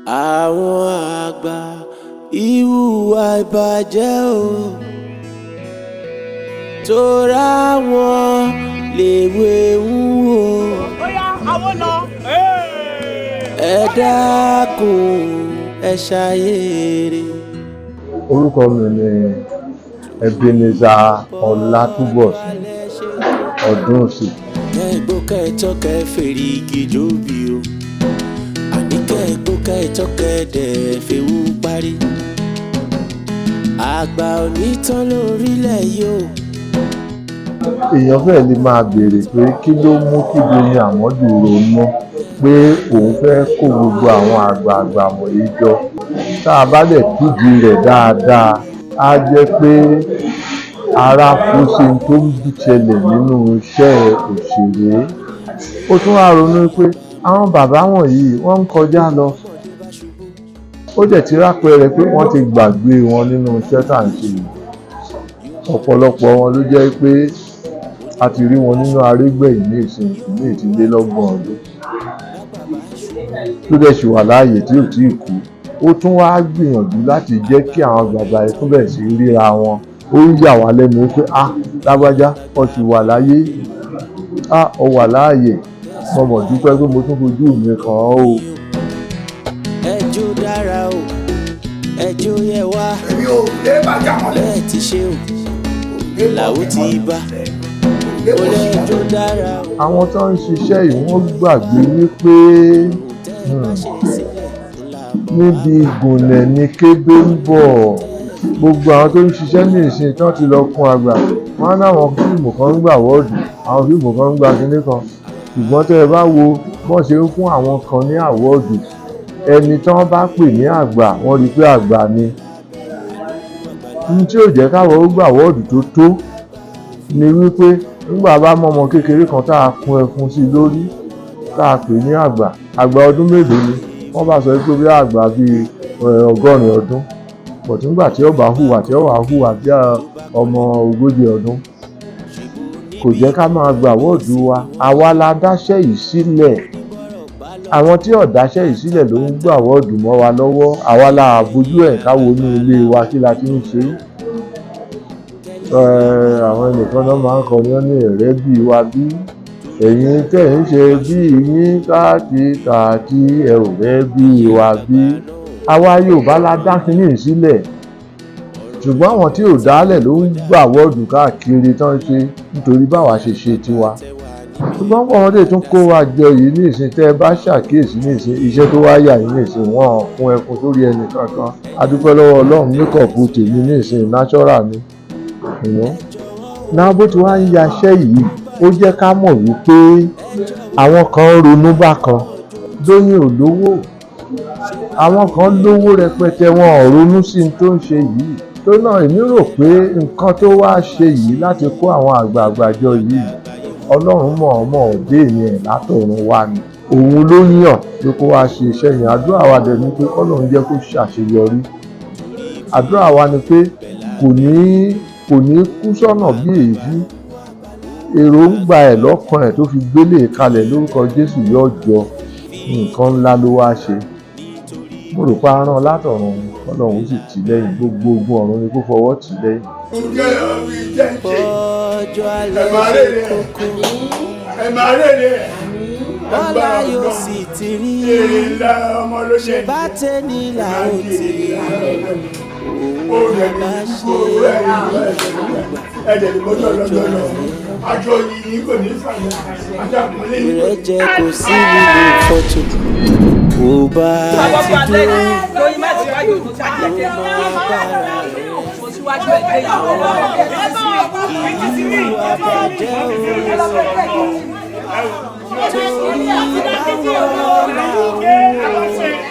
Àwọn àgbà ìhùwà ìbàjẹ́ o, torá wọn lèwe ń wò. Àwọn lọ. Ẹ dákun, ẹ ṣàyèrè. Orúkọ mi ni Ebenezer Ọlátúbọ̀sún Ọdúnṣì. Kẹ́ẹ̀gbó kẹ́ẹ̀tọ́ kẹ́ẹ̀ fèrè igi jóbi o, àní kẹ́ẹ̀gbó kẹ́ẹ̀tọ́ kẹ́ẹ̀dẹ̀ fẹ́wú parí. Àgbà ò ní tán lórílẹ̀ yìí o. Èèyàn fẹ́ẹ̀ lè máa béèrè pé kí ló mú kí Doyin Àmọ́dù ronú pé òun fẹ́ kó gbogbo àwọn àgbààgbà wọ̀nyí jọ. Tá a bá dẹ̀ túdìí rẹ̀ dáadáa, á jẹ́ pé ara fún ṣe tó ń ṣẹlẹ̀ nínú iṣẹ́ òṣèré. Ó tún wá ronú pé àwọn bàbá wọ̀nyí wọ́n ń kọjá lọ, ó dẹ̀ ti rápẹrẹ pé wọ́n ti gbàgbé wọn nínú iṣẹ́ tá à ń ṣe yìí. Ọ̀pọ̀lọpọ̀ wọn ló jẹ́ pé a ti rí wọn nínú arégbẹ̀yìn ní ìsìn ìmíì ti lé lọ́gbọ̀n ọdún tó dẹ̀ ṣì wà láàyè tí ò tíì kú. Ó tún wá gbìyànjú láti jẹ́ kí àwọn bàbá yẹn tún bẹ̀rẹ̀ sí ríra wọn. Ó ń yà wá lẹ́nu pé, "Ah, lágbájá, ó sì wà láyé, ah, ó wà láàyè, mo mọ̀ dúpẹ́ pé mo tún fojú mi kàn án o." Ẹjọ́ dára o, ẹjọ́ yẹ wá. Èmi ò lè bàjá mọ́lẹ̀. Bẹ́ẹ̀ ti ṣe o, làwọn ti bá ó lẹ́jọ́ dára o. Àwọn tó ń ṣiṣẹ́ yìí, wọ́n gbàgbé wípé níbi ìgùnlẹ̀ ni kébé ń bọ̀. Gbogbo àwọn tó ń ṣiṣẹ́ ní ìsìn tán ti lọ kún àgbà wọn á láwọn fíìmù kan ń gbà wọ́ọ̀dù, àwọn fíìmù kan ń gba kinní kan, ṣùgbọ́n tẹ́ ẹ bá wo bọ́n ṣe ń fún àwọn kan ní award, ẹni tí wọ́n bá pè ní àgbà, wọ́n rí i pé àgbà ni. Ní tí ò jẹ́ káwọn ó gbà award tó tó ni wípé nígbà bá mọ ọmọ kékeré kan tá a kun ẹfun sí lórí, tá a pè ní àgbà, àgbà ọdún mélòó ni wọ́n bá sọ pé bí àgbà bíi 80 ọdún bọ̀, tí nígbà tí ó bá hùwà, tí ó wà hùwà bí ọmọ 40 ọdún, kò jẹ́ ká máa gba award wa. Àwa la dáṣẹ́ yìí sílẹ̀. Àwọn tí ò dáṣẹ́ yìí sílẹ̀ ló ń gbà award mọ́ wa lọ́wọ́. Àwa la àbójú ẹ̀ ká wo inú ilé wa kí la ti ń ṣe é. Àwọn ẹnìkan náà máa ń kọ ní ọ́nà ẹ̀rẹ́ bí wa bí ẹ̀yin tẹ̀ ń ṣe bí yín káàtì ẹ ò rẹ́ bí wa bí. Àwa Yorùbá la dá kínní yìí sílẹ̀, ṣùgbọ́n àwọn tí ò dálẹ̀ ló ń gbà award káàkiri tán ṣe nítorí báwa ṣe ṣe tiwa. Ṣùgbọ́n ọmọdé tún kó wa jọ yìí ní ìsìn, tẹ́ ẹ bá ṣàkíyèsí ní ìsìn, iṣẹ́ tó wá yà yìí ní ìsìn, wọn kún ẹkún sórí ẹnì kankan. A dúpẹ́ lọ́wọ́ Ọlọ́run, makeup tèmi ní ìsìn natural ni náà. Bó ti wá ń yaṣẹ́ yìí, ó jẹ́ ká mọ̀ wípé àwọn kan ń ronú bákan. Dóyin ò lówó, àwọn kan lówó rẹpẹtẹ, wọn ò ronú sí ní tó ń ṣe yìí. Tó náà, èmi rò pé nǹkan tó wá ṣe yìí láti kó àwọn àgbààgbà jọ yìí, Ọlọ́run mọ̀ọ́mọ̀ òde yẹn látọ̀run wá ni. Òun ló yàn pé kó wá ṣe iṣẹ́ yẹn. Àdúrà wa dẹ̀ ni pé Ọlọ́run jẹ́ kó ṣàṣeyọrí. Àdúrà wa ni pé kò ní kú sọ́nà bí èéfín. Èròǹgbà ẹ̀ lọ́kàn ẹ̀ tó fi gbélé kalẹ̀, lórúkọ Jésù, yóò jọ nǹkan ńlá ló wá ṣe. Mo rò pé aràn látọ̀run, Ọlọ́run sì tì lẹ́yìn. Gbogbo ogun ọ̀run ni kó fọwọ́ tì lẹ́yìn. Ǹjẹ́ ìjẹ́ ń ṣe Ọjọ́ ẹ alẹ́ máa ṣe rèrè kókó. Ẹ máa rèrè. Bọ́lá yóò sì ti rí. Èrè ńlá ọmọ ló ṣe. Ṣe bá tẹ́ni là ó ti rí. Ó rẹ̀ ní gbogbo ẹ̀jẹ̀ ní mọ́jọ́ lọ́jọ́ lọ. Aṣọ yìí kò ní fàyà, aṣọ àpọ́nlé yìí kò ní. Ìrẹ́jẹ kò sí nínú fọ́tò kò bá ti dúró. Lóyún má ti wájú tó ṣáájú ẹ̀jẹ̀. Mo síwájú ẹ̀jẹ̀ yìí. Ìwà bàjẹ́ o, torí àwọn làwọn.